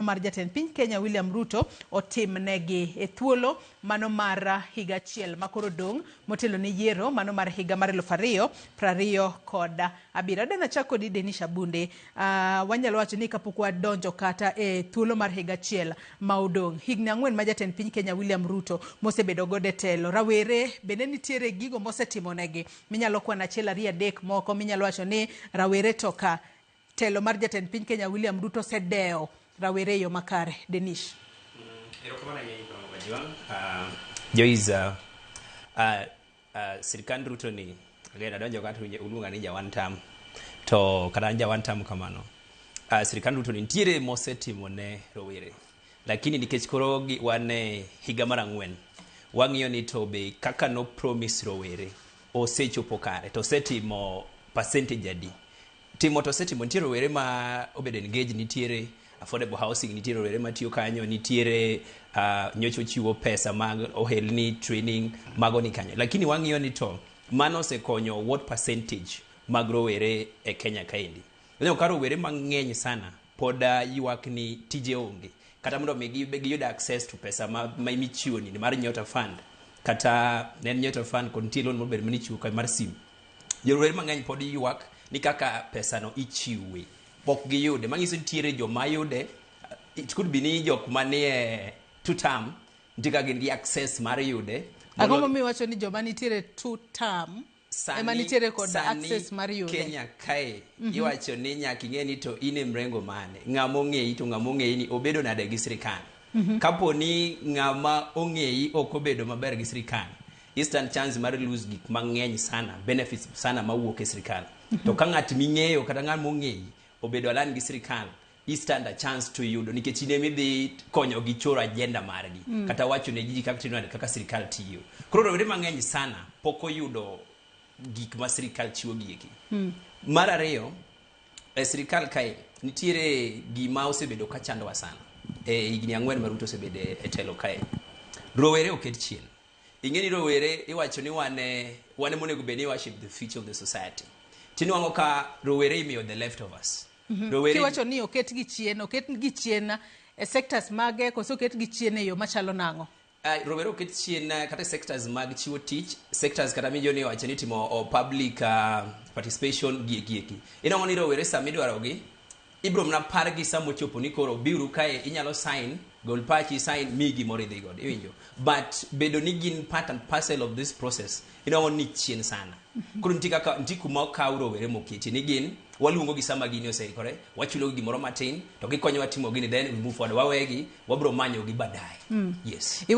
Mar jatend piny Kenya William Ruto otimnegi e thuolo mano mar higa achiel makoro dong' motelo ne yiero mano mar higa mar 2027. Adwa nachak kodi, Denisha Bunde. Wanyalo wacho ni kapok wadonjo kata e thuolo mar higa achiel ma odong', higni 4 ma jatend piny Kenya William Ruto mosebedo godo e telo, rawere bende nitiere gigo mosetimonegi minyalo kwano achiel, ariyo, adek moko minyalo wacho ni rawere to ka telo mar jatend piny Kenya William Ruto osedewo rawere e yo makare? Denish. Erokamano ahinya, Ibrahim Ojwang'. Joyce, sirkand Ruto ni, again adonjo kata uluonga ni ja one term, to kata an ja one term kamano. Sirkand Ruto ni nitiere mosetimo ne rowere. Lakini nikech koro wan e higa mar 4, wang'iyo ni to be kaka no promise rowere osechopo kare, to osetimo percentage adi? Timo to osetimo. Nitie rowere ma obedo engage, nitiere affordable housing, nitiere rowere matiyo kanyo, nitiere nyocha ochiwo pesa mag ohelni, training mago ni kanyo, lakini wang'iyo ni to mano osekonyo what percentage mag rowere e Kenya kaendi? Ineno ka rowere mang'eny sana pod ywak ni tije onge, kata mondo mi giyud access to pesa ma michiwo ni mar Nyota Fund, kata ne en Nyota Fund kod nitie loan mobedo manichiwo ka mar sim. Rowere mang'eny pod ywak ni kaka pesano ichiwe pok giyude. Manyiso nitiere joma yude. It could be ni jok manie two term nitie ka gin gi access mar yude. Ang'o momiyo iwacho ni joma nitiere two term ema nitiere kod sani access mar yude? Kenya kae iwacho ni nyaka ing'e ni to in e mrengo mane, ng'ama ong'eyi, to ng'ama ong'eyi ni obedo nade gi sirikal. Kapo ni ng'ama ong'eyi ok obedo maber gi sirikal, i stand chance mar lose gik mang'eny sana, benefits sana mawuok e sirikal. To ka ng'at ming'eyo kata ng'at mong'eyi obedo align gi sirikal, i stand a chance to yudo, nikech in emidhi konyo gi choro agenda margi kata wacho ne ji kaka timo, kaka sirikal tiyo. Koro rowere mang'eny sana pok oyudo gik ma sirikal chiwo gi eki. Mar ariyo, e sirikal kae nitiere gima osebedo ka chandowa sana e higni 4 ma Ruto osebedo e telo kae: rowere oket chien. Ing'e ni rowere iwacho ni wane wane monego bed ni worship the future of the society. Tinwang'o ka rowere imiyo the leftovers. Rowere Kiwacho ni oket gi chien, oket gi chien e sectors mage, koso oket gi chien e yo machalo nang'o? Rowere oket chien kata e sectors mag chiwo tich, sectors kata minjo ni wacho ni timo public participation gi eki eki. Inwang'o ni rowere sama idwarogi, ibro mana pargi sama ochopo ni koro biuru kae, inyalo sign, gol pachi, sign, miyi gimoro idhi godo, iwinjo? But bedo ni gin part and parcel of this process, inwang'o ni chien sana. Koro nitie kaka nitie kuma okaw rowere moketi ni gin waluongo gi sama gini oseikore, wachulo gi gimoro matin to gikonyowa timo gini, then we move forward, wawegi, wabro manyo gi baadaye. Yes.